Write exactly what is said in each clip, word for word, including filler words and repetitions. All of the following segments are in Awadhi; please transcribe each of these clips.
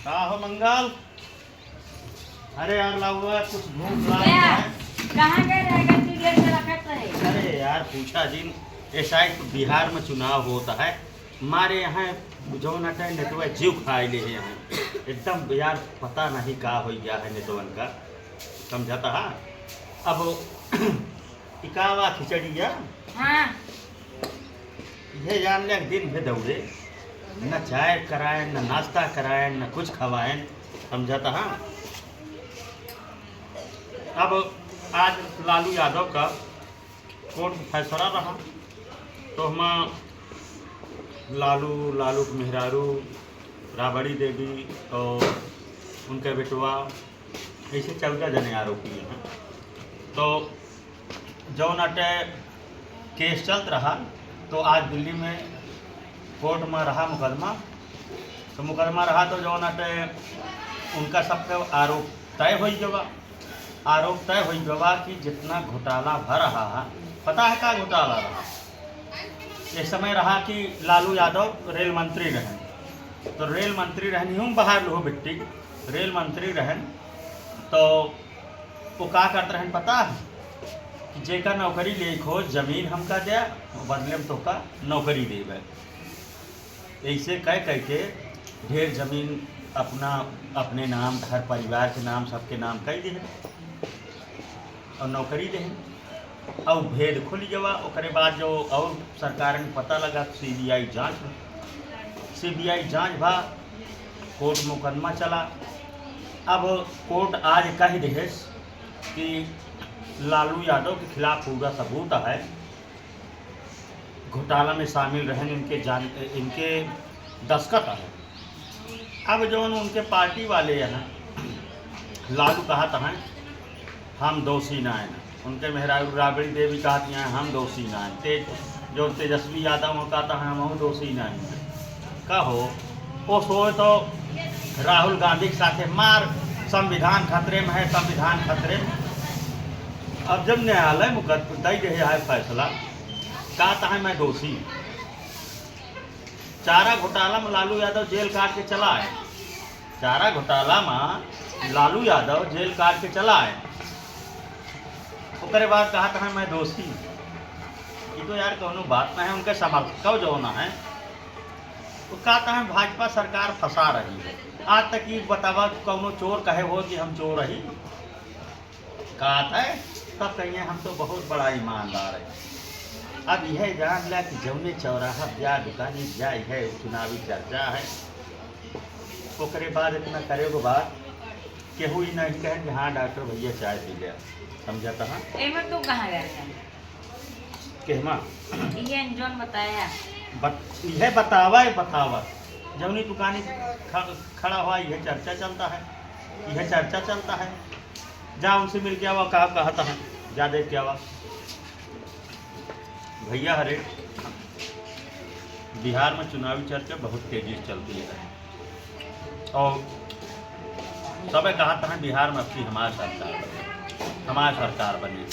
का हो मंगल? अरे यार लाउआ, कुछ भूख लाग क्या? है। कहाँ गए रहे? गलती ढेर सारा करत रहे। अरे यार, पूछा जिन, ये शायद बिहार में चुनाव होता है, मारे यहाँ जौन अटे नेतवा जीव खाए ले हैं यहाँ। एकदम यार, पता नहीं का हो गया है नेतवन का, समझता है। अब इकावा खिचड़िया। हाँ। ये जान ले, दिन भर दौड़े, न चाय कराएन, न नाश्ता कराएन, न कुछ खवाएन, समझता है। अब आज लालू यादव का कोर्ट में फैसला रहा, तो हम लालू, लालू के मेहरारू, राबड़ी देवी और उनके बेटवा, ऐसे चौदह जने आरोपी हैं। तो जौन अटे केस चलत रहा, तो आज दिल्ली में कोर्ट में रहा मुकदमा। तो मुकदमा रहा, तो जौन अटे उनका सबके आरोप तय होई गवा। आरोप तय होई गवा कि जितना घोटाला भा रहा है, पता है का घोटाला रहा? एक समय रहा कि लालू यादव रेल मंत्री रहन, तो रेल मंत्री रहन, यूं बाहर लोहो बिट्टी, रेल मंत्री रहन, तो वो का करत रहन पता है? कि जेका नौकरी लेक हो, जमीन हमका द्या, बदले में तोका नौकरी देबे। ऐसे कह कह के ढेर जमीन अपना, अपने नाम, घर परिवार के नाम, सबके नाम कई देहे और नौकरी देहे। और भेद खुल गवा। ओकरे बाद जो और सरकार में पता लगा, सीबीआई जांच हुई। सीबीआई जांच भा, कोर्ट मुकदमा चला। अब कोर्ट आज कह देहेस कि लालू यादव के खिलाफ पूरा सबूत है, घोटाला में शामिल रहन इनके जान, इनके दस्तखत है। अब जौन उनके पार्टी वाले हैं, लालू कहत हैं, "हम दोषी ना हैं।" उनके मेहरारू राबड़ी देवी कहत हैं, "हम दोषी ना हैं।" तेज, जो तेजस्वी यादव हैं, कहत हैं, "हम दोषी ना हैं।" कहो, वो सोए तो राहुल गांधी के साथे मार, संविधान खतरे में है, संविधान खतरे में। अब जब न्यायालय मुकद-, दई रहे है फैसला, कहत हैं, "मैं दोषी।" चारा घोटाला में लालू यादव जेल काट के चला आए। चारा घोटाला में लालू यादव जेल काट के चला आए। ओकरे बाद कहत हैं, "मैं दोषी।" ये तो यार कौनो बात ना है। उनके समर्थक जो ना है, वो कहत हैं, "भाजपा सरकार फंसा रही है।" आज तक ये बतावा, कौनो चोर कहे हो कि हम चोर रही? कहत है, तब कहिए हम तो बहुत बड़ा ईमानदार है। अब यह जान ला कि जौने चौराहा ब्याह दुकानी जाए है, चुनावी चर्चा है, ओकरे बाद इतना करे के बाद केहू ई नहीं कहे कि "हाँ डॉक्टर भैया चाय पी लिया", समझता है? एमे तू कहाँ गए रहे? केहमा? ये जौन बताया। बत-, यह बतावा है, बतावा। जौनी दुकानी ख-, खड़ा हुआ, यह चर्चा चलता है, यह चर्चा चलता है। जा उनसे मिल के आवा, का कहता है, जा देख के आवा। भैया हरे, बिहार में चुनावी चर्चा बहुत तेजी से चलती है और सबे कहत हैं बिहार में अब की हमार सरकार बने, हमार सरकार बने,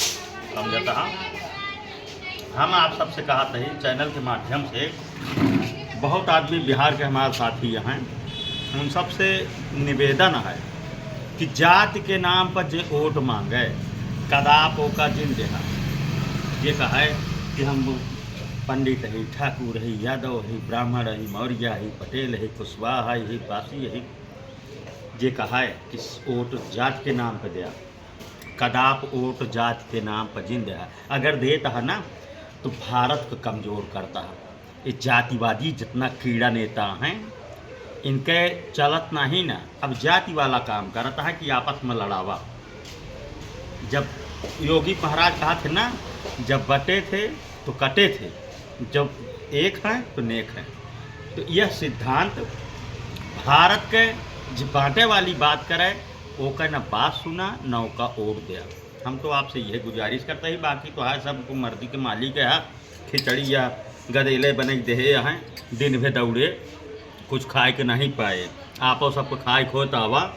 समझता है। हम आप सबसे कहत ही चैनल के माध्यम से, बहुत आदमी बिहार के हमार साथी हैं, उन सबसे निवेदन है कि जाति के नाम पर जे वोट मांगे, कदाप ओका जिन देहा। जे कहे कि हम पंडित ही, ठाकुर ही, यादव ही, ब्राह्मण ही, मौर्य ही, पटेल ही, कुशवाहा ही, पासी ही, जे कहे कि वोट जाति के नाम पर दिया, कदाप वोट जाति के नाम पर जिन देहा। अगर देता है ना, तो भारत को कमजोर करता है। ये जातिवादी जितना कीड़ा नेता हैं, इनके चलत नहीं ना। अब जाति वाला काम करता है कि आपस में लड़ावा। जब योगी महाराज कहा थे ना, "जब बटे थे तो कटे थे, जब एक हैं तो नेक हैं।" तो यह सिद्धांत भारत के जो बांटे वाली बात करे, ओकर न बात सुना, न ओका वोट दिया। हम तो आपसे यह गुजारिश करते ही, बाकी तो है सब मर्जी के मालिक है, खिचड़ी या गदेले बने के देहे हैं, दिन भे दौड़े, कुछ खाए के नहीं पाए। आपो सबको खाए खोत आवा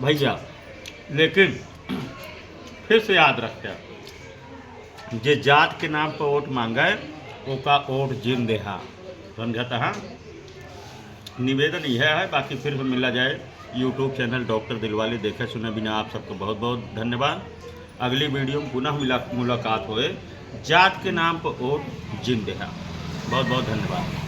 भैया, लेकिन फिर से याद रखते, जे जात के नाम पर वोट मांगे, ओका वोट जिन देहा, समझता है? निवेदन यह है, बाकी फिर से मिला जाए YouTube चैनल डॉक्टर दिलवाले। देखे सुने बिना आप सबको बहुत बहुत धन्यवाद। अगली वीडियो में पुनः मिला, मुलाकात होए। जात के नाम पर वोट जिन देहा। बहुत बहुत धन्यवाद।